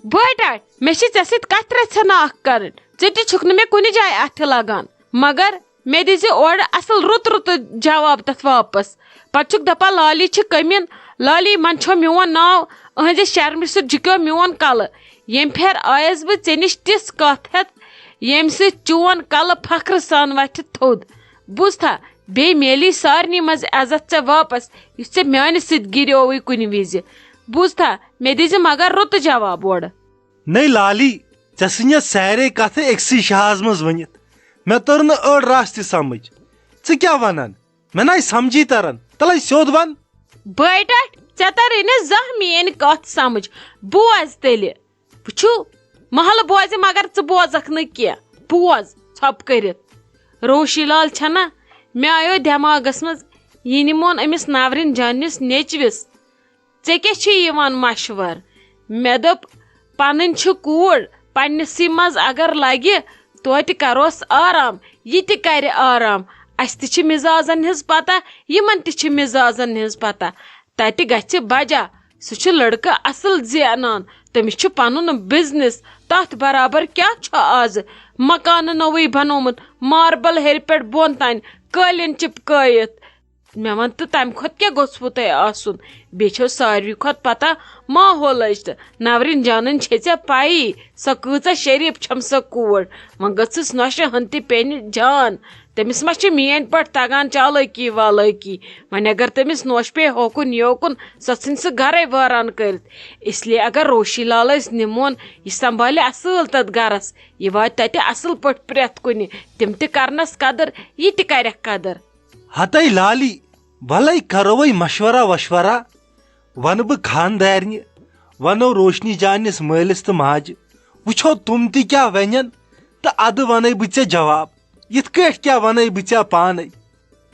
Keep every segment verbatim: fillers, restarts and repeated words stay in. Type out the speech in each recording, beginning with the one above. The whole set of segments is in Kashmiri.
بٲے ٹاٹھۍ، مےٚ چھِ ژےٚ سۭتۍ کتھِ رژھِ ہنا اکھ کرٕنۍ۔ ژٕ تہِ چھُکھ نہٕ مےٚ کُنہِ جایہِ اتھِ لگان۔ مگر مےٚ دِزِ اورٕ اصل رُت رُت جواب تتھ واپس۔ پتہٕ چھُکھ دپان، "لالی چھِ کٔمیٖن، لالی من چھو میون ناو، أہنٛزِ شرمہِ سۭتۍ جُکیو میون کلہٕ۔ ییٚمہِ پھِرِ آیس بہٕ ژےٚ نِش تِژھ کتھ ہٮ۪تھ، ییٚمہِ سۭتۍ چون کلہٕ فخرٕ سان وتھِ تھوٚد۔ بوٗزتھا، بیٚیہِ میلی سارنٕے منٛز عزت ژےٚ واپس، یُس ژےٚ میانہِ سۭتۍ گِریووٕے کُنہِ وِزِ۔ بوٗزتھا، مےٚ دِزِ مگر رُتہٕ جواب اورٕ۔" نٔے لالی، ژےٚ ژھٕنۍ یتھ سارے کتھٕ أکسٕے شاہس منٛز ؤنِتھ۔ مےٚ توٚر نہٕ أڑ راس تہِ سمجھ۔ ژٕ کیٛاہ ونان؟ مےٚ ناے سمجھی تران۔ تلے سیوٚد ون۔ بٲے ٹاٹھۍ، ژےٚ ترے نہٕ زانٛہہ میٲنۍ کتھ سمجھ۔ بوز تیٚلہِ۔ وٕچھِو، محلہٕ بوزِ مگر ژٕ بوزکھ نہٕ کینٛہہ۔ بوز ژھۄپہٕ کٔرِتھ۔ روشی لال چھنا، مےٚ آیو دٮ۪ماغس منٛز، یہِ نِمون أمِس نورین جاننِس نیٚچوِس۔ ژےٚ کیٛاہ چھُے یِوان مشور؟ مےٚ دوٚپ، پنٕنۍ چھِ کوٗر، پننِسٕے منٛز اگر لگہِ، توتہِ کروس آرام، یہِ تہِ کرِ آرام۔ اسہِ تہِ چھِ مزازن ہٕنٛز پتہ، یِمن تہِ چھِ مزازن ہٕنٛز پتہ۔ تتہِ گژھِ بجا، سُہ چھُ لڑکہٕ اصل زینان، تٔمِس چھُ پنُن بزنس، تتھ برابر کیٛاہ چھُ آز مکانہٕ نوٚوُے بنومُت، ماربل ہیٚرِ پٮ۪ٹھ بۄن تام قٲلیٖن چپکٲیِتھ۔ مےٚ وَن تہٕ، تَمہِ کھۄتہٕ کیٛاہ گوٚژھوٕ تۄہہِ آسُن؟ بیٚیہِ چھو ساروی کھۄتہٕ پَتہ ماحولٕچ تہٕ۔ نورین جانٕنۍ چھے ژےٚ پَیی، سۄ کۭژاہ شریٖف چھَم سۄ کوٗر۔ وۄنۍ گٔژھٕس نۄشہِ ہن تہِ پیٚنہِ جان۔ تٔمِس ما چھِ میٛٲنۍ پٲٹھۍ تَگان چالٲکی والٲکی؟ وۄنۍ اگر تٔمِس نوشہِ پیٚیہِ ہوکُن یوکُن، سۄ ژھٕنہِ سُہ گَرَے وٲران کٔرِتھ۔ اس لیے اگر روشی لال أسۍ نِمون، یہِ سنبھالہِ اَصٕل تَتھ گَرَس، یہِ واتہِ تَتہِ اَصٕل پٲٹھۍ پرٛٮ۪تھ کُنہِ۔ تِم تہِ کَرنَس قدٕر، یہِ تہِ کَرٮ۪کھ قدٕر۔ ہتے لالی، ولے کرو وۄنۍ مشورہ وشورہ۔ ونہٕ بہٕ خاندارنہِ، ونو روشنی جانس مٲلِس تہٕ ماجہِ۔ وٕچھو تِم تہِ کیٛاہ ونن تہٕ ادٕ ونَے بہٕ ژےٚ جواب۔ یِتھ کٲٹھۍ کیٛاہ ونَے بہٕ ژےٚ پانے؟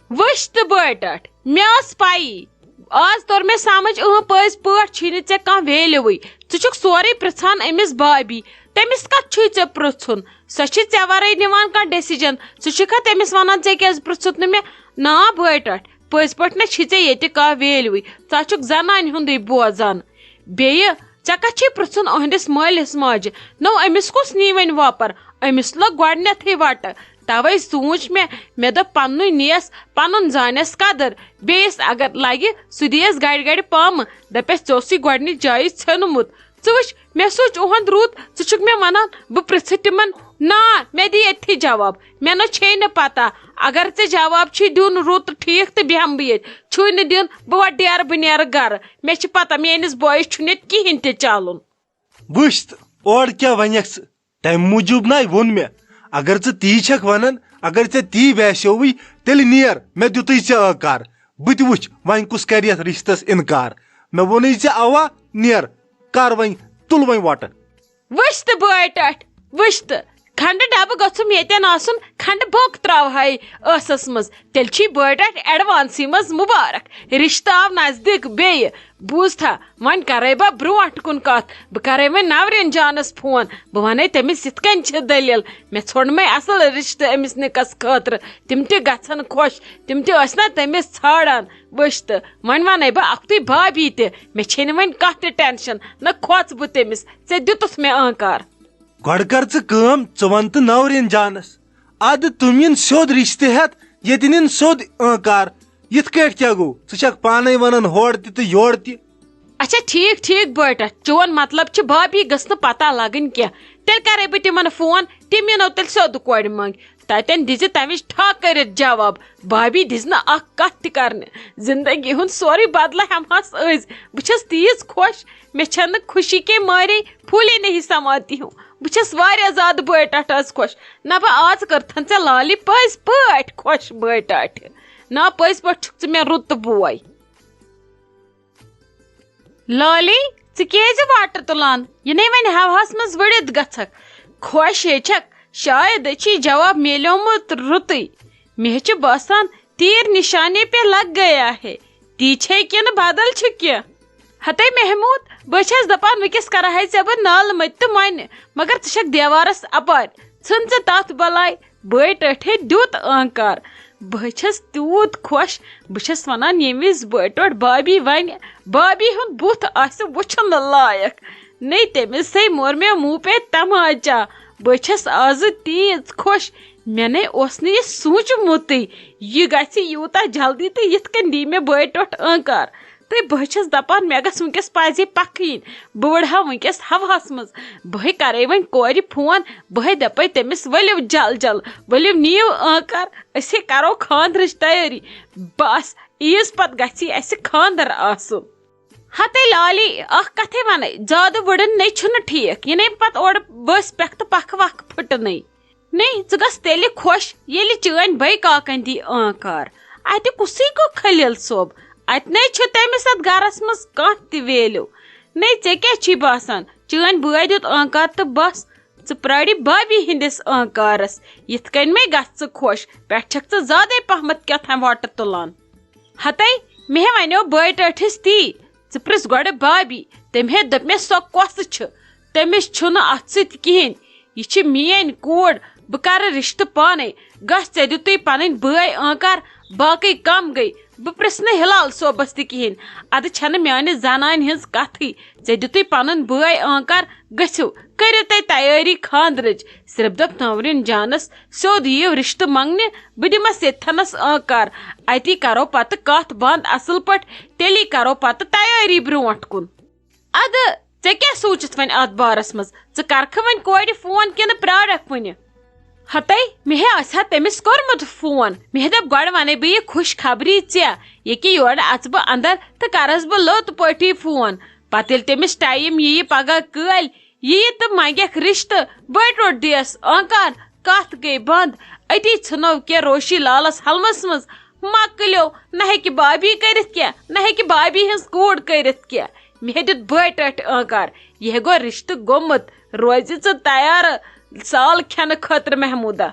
وٕچھ تہٕ بٲے ٹٹھ، مےٚ ٲس پَیی۔ آز توٚر مےٚ سمجھ، اۭں، پٔزۍ پٲٹھۍ چھُے نہٕ ژےٚ کانٛہہ ویلیوٕے۔ ژٕ چھُکھ سورُے پرٛژھان أمِس بابی۔ تٔمِس کتھ چھُے ژےٚ پرٛژھُن؟ سۄ چھِ ژےٚ ورٲے نِوان کانٛہہ ڈیسیجن؟ ژٕ چھُکھا تٔمِس ونان، "ژےٚ کیٛازِ پرٛژھُتھ نہٕ مےٚ؟" نا بٲے ٹٹھ، پٔزۍ پٲٹھۍ نہ چھی ژےٚ ییٚتہِ کانٛہہ ویلیوٕے۔ ژٕ ہا چھُکھ زنانہِ ہُنٛدُے بوزان۔ بیٚیہِ، ژےٚ کتھ چھُے پرٛژھُن أہنٛدِس مٲلِس ماجہِ؟ نو، أمِس کُس نی وۄنۍ وۄپر؟ أمِس لوٚگ گۄڈٕنیتھٕے وٹہٕ۔ توے سوٗنچ مےٚ، مےٚ دوٚپ، پننُے نیس، پنُن زانٮ۪س قدر۔ بیٚیِس اگر لگہِ، سُہ دِیس گڑِ گڑِ پامہٕ، دپٮ۪س، "ژےٚ اوسُے گۄڈٕنِچ جایہِ ژھیوٚنمُت۔" ژٕ وٕچھ، مےٚ سوٗنچ اُہُنٛد رُت، ژٕ چھُکھ مےٚ ونان، بہٕ پرٛژھٕ تِمن؟ نا، مےٚ دِ ییٚتھی جواب، مےٚ نہ چھے نہٕ پتہ۔ اگر ژےٚ جواب چھُے دیُن رُت ٹھیٖک تہٕ بیٚہمہٕ بہٕ ییٚتہِ، چھُے نہٕ دیُن، بہٕ وَٹہٕ ڈیرٕ، بہٕ نیرٕ گرٕ۔ مےٚ چھِ پتہ، میٲنِس بٲیِس چھُنہٕ ییٚتہِ کِہیٖنۍ تہِ چلُن۔ وٕچھ تہٕ، اورٕ کیٛاہ ونکھ ژٕ؟ تمہِ موٗجوٗب ناے ووٚن مےٚ، اگر ژٕ تی چھکھ ونان، اگر ژےٚ تی باسیووُے، تیٚلہِ نیر، مےٚ دیُتُے ژےٚ ٲکار۔ بہٕ تہِ وٕچھ، وۄنۍ کُس کرِ یتھ رشتس انکار۔ مےٚ ووٚنُے ژےٚ اوا، نیر، کر وۄنۍ، تُل وۄنۍ وۄٹہٕ۔ وٕچھ تہٕ بٲے ٹٹھ، وٕچھ تہٕ، کھنڈٕ ڈبہٕ گوٚژھُم ییٚتٮ۪ن آسُن، کھنڈٕ بۄک تراوہے ٲسس منٛز، تیٚلہِ چھُے بٲے ٹٹھ ایڈوانسٕے منٛز مُبارک۔ رشتہٕ آو نزدیٖک بیٚیہِ۔ بوٗزتھا، وۄنۍ کرے بہٕ برونٛٹھ کُن کتھ، بہٕ کرے وۄنۍ نورین جانس فون، بہٕ ونے تٔمِس یِتھ کٔنۍ چھِ دٔلیٖل، مےٚ ژھونڈمے اصل رشتہٕ أمِس نِکس خٲطرٕ، تِم تہِ گژھن خۄش، تِم تہِ ٲسۍ نا تٔمِس ژھانڈان۔ وٕچھ تہٕ، وۄنۍ ونے بہٕ اکھتُے بھابھی تہِ، مےٚ چھے نہٕ وۄنۍ کانٛہہ تہِ ٹینشن، نہ کھوژ بہٕ تٔمِس، ژےٚ دیُتُتھ مےٚ آنکار۔ گۄڈٕ کر ژٕ کٲم، ژٕ وَن تہٕ نورین جانس، ادٕ تِم یِن سیوٚد رشتہٕ ہٮ۪تھ، ییٚتہِ نِن سیوٚد آنکار۔ یِتھ کٲٹھۍ کیٛاہ گوٚو؟ ژٕ چھکھ پانے ونان ہورٕ تہِ تہٕ یورٕ تہِ۔ اچھا، ٹھیٖک، ٹھیٖک بٲے ٹٹھ، چون مطلب چھُ بھابھی گٔژھ نہٕ پتہ لگٕنۍ کینٛہہ۔ تیٚلہِ کرے بہٕ تِمن فون، تِم یِنو تیٚلہِ سیوٚد کورِ منٛگۍ۔ تتٮ۪ن دِژِ تمِچ ٹھاکھ کٔرِتھ جواب۔ بھابھی دِژ نہٕ اکھ کتھ تہِ کرنہِ۔ زندگی ہُنٛد سورُے بدلہٕ ہٮ۪مہس أزۍ۔ بہٕ چھس تیٖژ خۄش، مےٚ چھنہٕ خوشی کے مارے پھولے نہیں سماتی ہوں۔ بہٕ چھس واریاہ زیادٕ بٲے ٹٹھ از خۄش۔ نہ بہٕ آز کٔرتھن ژےٚ لالی پٔزۍ پٲٹھۍ خۄش بٲے ٹٹھ۔ نا پٔزۍ پٲٹھۍ چھُکھ ژٕ مےٚ رُت بوے۔ لالی، ژٕ کیٛازِ وٹہٕ تُلان؟ یہِ نے وۄنۍ ہوہس منٛز ؤڑِتھ گژھکھ۔ خۄش ہے چھکھ، شاید چھُے جواب میلیومُت رُتُے۔ مےٚ چھُ باسان، تیر نشانے پہ لگ گیا ہے۔ تی چھے کِنہٕ بدل چھُ کینٛہہ؟ ہتے محمود، بہٕ چھس دپان، وٕنکیٚس کرہے ژےٚ بہٕ نالہٕ مٔتۍ تہٕ مۄنہِ، مگر ژٕ چھکھ دیوارس اپارِ۔ ژھٕن ژٕ تتھ بلاے۔ بٲے ٹٲٹھے دیُت آنکار۔ بہٕ چھَس تیوٗت خۄش، بہٕ چھَس وَنان، ییٚمہِ وِزِ بٲے ٹٲٹھ بابی وَنہِ، بابی ہُنٛد بُتھ آسہِ وٕچھُن لایق۔ نے تٔمِس ہے مور مےٚ موٗ پے تماچا۔ بہٕ چھَس آزٕ تیٖژ خۄش، مےٚ نے اوس نہٕ یہِ سوٗنٛچمُتٕے، یہِ گژھِ یوٗتاہ جلدی تہٕ یِتھ کٔنۍ دی مےٚ بٲے ٹوٚٹھ ٲنٛکار۔ تہٕ بہٕ چھَس دَپان، مےٚ گژھِ وٕنۍکٮ۪س پَزے پَکٕنۍ، بہٕ وٕڑہا وٕنۍکٮ۪س ہَوہَس منٛز۔ بہٕ ہے کَرَے وۄنۍ کورِ فون، بہٕ ہے دَپَے تٔمِس، "ؤلِو جل جل، ؤلِو نِیِو ٲنٛکار، أسۍ ہے کَرو خانٛدرٕچ تیٲری۔" بَس، عیٖذ پَتہٕ گژھِ اَسہِ خانٛدر آسُن۔ ہتے لالی، اکھ کتھے ونے، زیادٕ وُڑن نے چھُنہٕ ٹھیک، یہِ نے پتہٕ اورٕ ؤسۍ پٮ۪کھ تہٕ پکھ وکھ پھٕٹنٕے۔ نے، ژٕ گژھ تیٚلہِ خۄش، ییٚلہِ چٲنۍ بٔے کاکن دی آنکار۔ اتہِ کُسٕے گوٚو خلیل صٲب؟ اتہِ نے چھُ تٔمِس اتھ گرس منٛز کانٛہہ تہِ ویلیو۔ نے، ژےٚ کیٛاہ چھی باسان؟ چٲنۍ بٲے دیُت آنکار تہٕ بس، ژٕ پرٛاری بابی ہٕنٛدِس آنکارس۔ یِتھ کٔنۍ مے گژھ ژٕ خۄش، پٮ۪ٹھ چھکھ ژٕ زیادے پہمتھ کیٛاہ تام وۄٹہٕ تُلان۔ ہتے، مےٚ ہے ونیو بٲے ٹٲٹھِس تی، ژٕ پرٛژھ گۄڈٕ بابی، تٔمۍ ہے دوٚپ مےٚ سۄ کۄسہٕ چھِ، تٔمِس چھُنہٕ اتھ سۭتۍ کِہیٖنۍ، یہِ چھِ میٲنۍ کوٗر، بہٕ کرٕ رشتہٕ پانے، گژھ ژےٚ دیُتُے پنٕنۍ بٲے آنکار، باقٕے کم گٔے، بہٕ پرٛژھٕ نہٕ ہلال صٲبس تہِ کِہیٖنۍ، ادٕ چھنہٕ میانہِ زنانہِ ہٕنٛز کتھٕے، ژےٚ دیُتُے پنُن بٲے آنکار، گٔژھِو، کٔرِو تُہۍ تیٲری خانٛدرٕچ، صرف دوٚپ نامورِن جانس، سیوٚد یِیِو رشتہٕ منٛگنہِ، بہٕ دِمس ییٚتھنس آنکار۔ اتی کرو پتہٕ کتھ بند اصل پٲٹھۍ، تیٚلی کرو پتہٕ تیٲری برونٛٹھ کُن۔ ادٕ ژےٚ کیٛاہ سوٗنٛچِتھ وۄنۍ اتھ بارس منٛز؟ ژٕ کرکھٕ وۄنۍ کورِ فون کِنہٕ پرٛارکھ وُنہِ؟ ہتے، مےٚ ہے آسہِ ہا تٔمِس کوٚرمُت فون۔ مےٚ ہے دوٚپ، گۄڈٕ ونَے بہٕ یہِ خوشخبری ژےٚ، ییٚکیٛاہ یورٕ اژٕ بہٕ اندر تہٕ کرس بہٕ لوٚت پٲٹھی فون۔ پتہٕ ییٚلہِ تٔمِس ٹایم یِیہِ پگاہ کٲلۍ، یی تہٕ منگیکھ رشتہٕ، بٔٹۍ روٚٹ دیس آنکار، کتھ گٔے بند۔ أتی ژھٕنو کینٛہہ روشی لالس حلمس منٛز۔ مۄکلیو، نہ ہیٚکہِ بابی کٔرِتھ کینٛہہ، نہ ہیٚکہِ بابی ہٕنٛز کوٗر کٔرِتھ کینٛہہ۔ مےٚ دیُت بٔٹۍ ٹٲٹھۍ آنکار، یہِ ہے گوٚو رشتہٕ گوٚمُت، روزِ ژٕ تیار سال کھٮ۪نہٕ خٲطرٕ محموٗدہ۔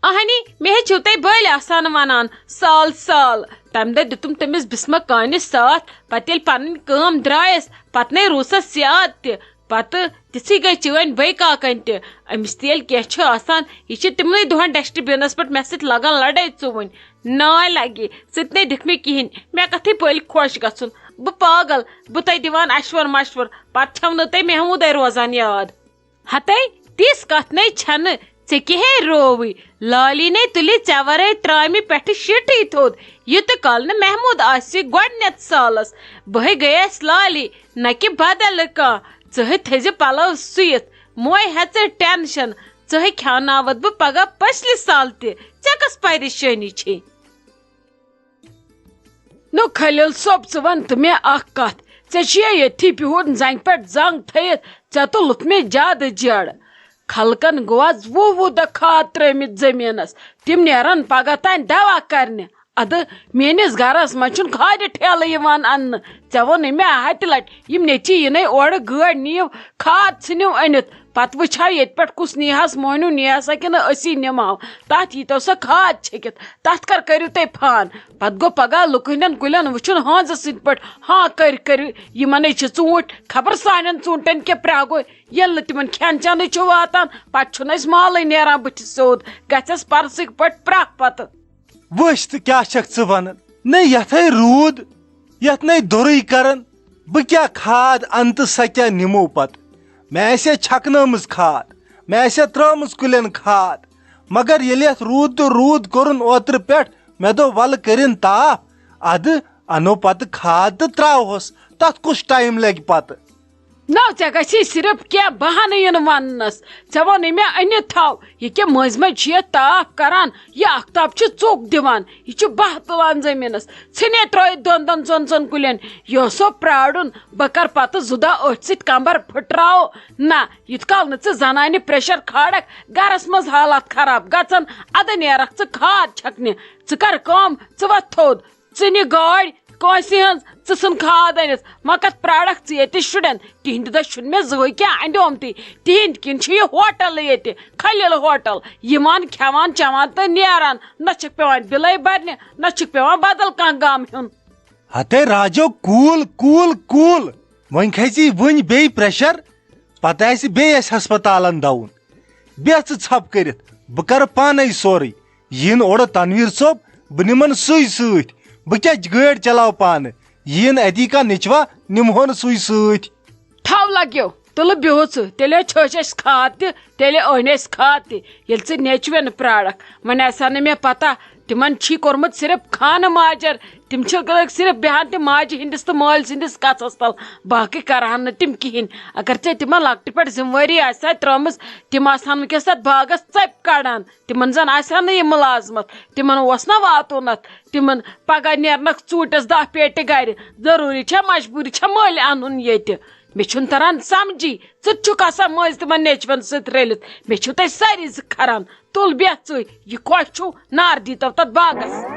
اہنی، مےٚ ہے چھِو تُہۍ بٔلۍ آسان ونان، سال سال۔ تمہِ دۄہ دیُتُم تٔمِس بسمہ کانہِ ساتھ، پتہٕ ییٚلہِ پنٕنۍ کٲم درٛایس، پتہٕ نے روٗسس یاد تہِ۔ پتہٕ تِژھٕے گٔے چٲنۍ بٔے کاکن تہِ۔ أمِس تہِ ییٚلہِ کینٛہہ چھُ آسان، یہِ چھِ تِمنٕے دۄہن ڈسٹ بِنس پٮ۪ٹھ مےٚ سۭتۍ لگان لڑٲے ژُوٕنۍ۔ ناے لگہِ، ژٕ تہِ نے دِکھ مےٚ کِہیٖنۍ۔ مےٚ کتھٕے پٔلۍ خۄش گژھُن؟ بہٕ پاگل، بہٕ تۄہہِ دِوان اشور مشور، پتہٕ چھَو نہٕ تُہۍ محمودے روزان یاد۔ ہتے، تِژھ کتھ نے چھنہٕ، ژےٚ کیٛاہ ہے رووٕے؟ لالی نے تُلہِ ژےٚ ورٲے ترامہِ پٮ۪ٹھٕ شیٹھٕے تھوٚد، یہِ تہٕ کالہٕ نہٕ محمود آسہِ گۄڈٕنیتھ سالس۔ بہٕ ہے گٔیس لالی، نہ کہِ بدل کانٛہہ۔ ژٕ ہے تھٲیزِ پلو سُوِتھ، موے ہیژٕ ٹینشن، ژٕ ہے کھیاوناوتھ بہٕ پگاہ پٔژھلہِ سال تہِ، ژےٚ کۄس پریشٲنی چھے؟ نو خلیل صٲب، ژٕ وَن تہٕ مےٚ اکھ کتھ، ژےٚ چھُیا ییٚتھی بِہُن زنگہِ پٮ۪ٹھ زنگ تھٲیِتھ؟ ژےٚ تُلُتھ مےٚ زیادٕ جیڑٕ۔ خلقن گوٚو از وُہ وُہ دۄہ کھاد ترٲومٕتۍ زٔمیٖنس، تِم نیرن پگاہ تام دوا کرنہِ۔ ادٕ میٲنِس گرس منٛز چھُنہٕ کھادِ ٹھیلہٕ یِوان اننہٕ۔ ژےٚ ووٚنُے مےٚ ہتہِ لٹہِ، یِم نیٚچی یِنَے اورٕ گٲڑۍ نِیِو، کھاد ژھٕنِو أنِتھ۔ پتہٕ وٕچھو ییٚتہِ پٮ۪ٹھ کُس نیہس مۄہنیو، نیہسا کِنہٕ أسی نِمہو۔ تتھ ییٖتو سۄ کھاد چھٔکِتھ، تتھ کر کٔرِو تُہۍ فان؟ پتہٕ گوٚو پگاہ لُکہٕ ہٕنٛدٮ۪ن کُلٮ۪ن وٕچھُن ہٲنزس سٕنٛدۍ پٲٹھۍ، ہاں کٔرۍ کٔرِو، یِمنے چھِ ژوٗنٹھۍ، خبر سانٮ۪ن ژوٗنٹھٮ۪ن کیٛاہ پرٛاہ گوٚو، ییٚلہِ نہٕ تِمن کھٮ۪ن چٮ۪نٕے چھُ واتان، پتہٕ چھُنہٕ اَسہِ مالٕے نیران بٕتھِ سیوٚد، گژھٮ۪س پرسٕکۍ پٲٹھۍ پرٛاہ پتہٕ۔ وٕچھ تہٕ کیٛاہ چھکھ ژٕ ونان؟ نہ، یتھے روٗد، یتھ نے دوٚرُے کران۔ بہٕ کیٛاہ کھاد انہٕ تہٕ سۄ کیٛاہ نِمو پتہٕ؟ مےٚ آسہِ ہے چھکنٲومٕژ کھاد، مےٚ آسہِ ہے ترٲومٕژ کُلٮ۪ن کھاد، مگر ییٚلہِ یتھ روٗد تہٕ روٗد کوٚرُن اوترٕ پٮ۪ٹھ، مےٚ دوٚپ، ولہٕ کٔرِن تاپھ، ادٕ انو پتہٕ کھاد تہٕ تراوہوس۔ تتھ کُس ٹایم لگہِ پتہٕ؟ نو، ژےٚ گژھی صرف کینٛہہ بہانہٕ یُن وننس۔ ژےٚ ووٚنُے مےٚ أنِتھ تھاو۔ یہِ کیٛاہ مٔنٛزۍ مٔنٛزۍ چھُ یتھ تاپھ کران؟ یہِ آفتاب چھُ ژوٚک دِوان، یہِ چھُ بہہ تُلان زٔمیٖنس۔ ژھٕنے ترٲوِتھ دۄن دۄن ژۄن ژۄن کُلٮ۪ن۔ یہِ اوسو پرٛارُن، بہٕ کرٕ پتہٕ زٕ دۄہ أتھۍ سۭتۍ کمبر پھٕٹراوو۔ نہ، یُتھ کال نہٕ ژٕ زنانہِ پریشر کھالکھ، گرس منٛز حالات خراب گژھن، ادٕ نیرکھ ژٕ کھاد چھکنہِ۔ ژٕ کر کٲم، ژٕ وۄتھ تھوٚد۔ ژٕ نہِ گٲڑۍ کٲنٛسہِ ہٕنٛز، ژٕ ژھٕن کھاد أنِتھ، مگر پرٛارکھ ژٕ ییٚتہِ شُرٮ۪ن۔ تِہنٛدِ دۄہ چھُنہٕ مےٚ زٕہٕے کینٛہہ اندیومتُے۔ تِہنٛدِ کِنۍ چھُ یہِ ہوٹلٕے ییٚتہِ، خلیل ہوٹل۔ یِوان، کھٮ۪وان، چٮ۪وان تہٕ نیران۔ نہ چھکھ پٮ۪وان بِلے برنہِ، نہ چھُکھ پٮ۪وان بدل کانٛہہ غم ہیوٚن۔ ہتے راجو، cool، cool، cool۔ وۄنۍ کھژی وٕنۍ بیٚیہِ پریشر، پتہٕ آسہِ بیٚیہِ اَسہِ ہسپتالن دَوُن۔ بیٚہہ ژٕ ژھۄپہٕ کٔرِتھ، بہٕ کرٕ پانے سورُے۔ یِن اورٕ تنویر صٲب، بہٕ نِمن سُے سۭتۍ۔ بہٕ کیٛاہ گٲڑۍ چلاو پانہٕ؟ یِن اتی کانٛہہ نیٚچوا، نِمہون سُے سۭتۍ۔ تھاو لگیو، تُلہٕ بیوٗ ژٕ، تیٚلہِ چھوٚچ اَسہِ کھاد تہِ، تیٚلہِ أنۍ اَسہِ کھاد تہِ۔ ییٚلہِ ژٕ نیٚچوٮ۪ن پرٛارَکھ، وۄنۍ آسہِ ہا نہٕ مےٚ پَتہ، تِمَن چھی کوٚرمُت صرف خانہٕ ماجَر، تِم چھِ لٔگۍ صرف بیٚہان تہِ ماجہِ ہِنٛدِس تہٕ مٲلۍ سٕنٛدِس کَتھَس تَل، باقٕے کَرٕہَن نہٕ تِم کِہیٖنۍ۔ اگر ژےٚ تِمَن لۄکٹہِ پٮ۪ٹھ ذِمہٕ وٲری آسہِ ہا ترٛٲومٕژ، تِم آسہٕ ہَن وٕنکٮ۪س تَتھ باغَس ژَپۍ کَڑان، تِمَن زَن آسہِ ہا نہٕ یہِ مُلازمَت، تِمَن اوس نہ واتُن اَتھ، تِمَن پَگاہ نیرنَکھ ژوٗنٛٹھِس دَہ پیٹہِ گَرِ، ضروٗری چھا مجبوٗری چھا مٔلۍ اَنُن ییٚتہِ؟ مےٚ چھُنہٕ تران سمجھی، ژٕ تہِ چھُکھ آسان مٔنٛزۍ تِمن نیچوٮ۪ن سۭتۍ رٔلِتھ۔ مےٚ چھِو تۄہہِ سٲری زٕ کھران۔ تُل بیٚہہ ژٕے، یہِ خۄش چھُو، نار دیٖتو تتھ باغس۔